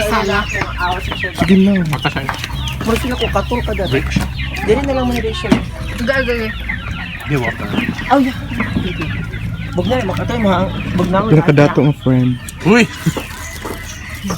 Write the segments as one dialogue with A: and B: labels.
A: Sala.
B: Sige na.
C: Mata siya.
D: Mura sila ko katol ka dada.
C: Break siya.
D: Dili na lang mo na rin siya.
A: Ga, ga, ga.
C: Di water.
D: Oh yeah. Bug na makatoy mo ha. Bug na.
B: Pero kadato nga friend.
C: Uy!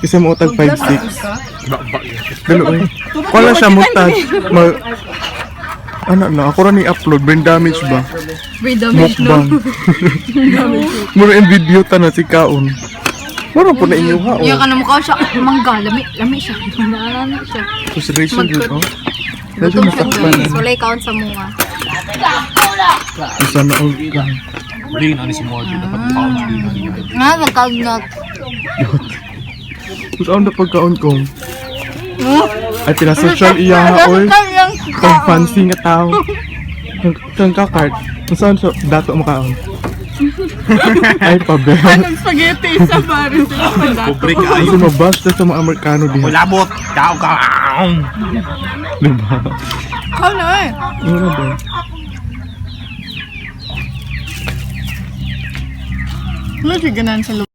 B: Kasi mo utag 5'6".
C: Ba, ba, yun.
B: Dalo eh. Wala siya mo touch. Ma ano na, ako ra ni upload, brain damage ba?
A: Brain damage, no?
B: Mukbang. Mura yung video tanan si Kaon. Mura po na inyo ha,
A: Iya
B: oh.
A: ka na mukha siya. Mangga, lami, lami siya. Naalala siya.
B: Frustration yun, oh. Dahil
A: Gutom siya,
B: masakpan.
A: guys. Walay kaon sa munga.
B: Isa na all ka.
C: Uli na ni si Morty. Dapat kaon siya yun niya.
A: Nga, magkagnot.
B: Saan na pagkaon ko? Ay, pinasocial iya ha, oy.
A: Lang
B: Kang fancy nga tao. Kang kakart. Saan sa dato mo kaon? Ay, pabe.
E: Spaghetti sa baris.
C: Pobre ka.
B: Kasi mabash na sa mga Amerikano diha.
C: Kulabot! Kao ka!
B: Diba?
E: How na eh?
B: Ano ba?
E: Wala siya ganan sa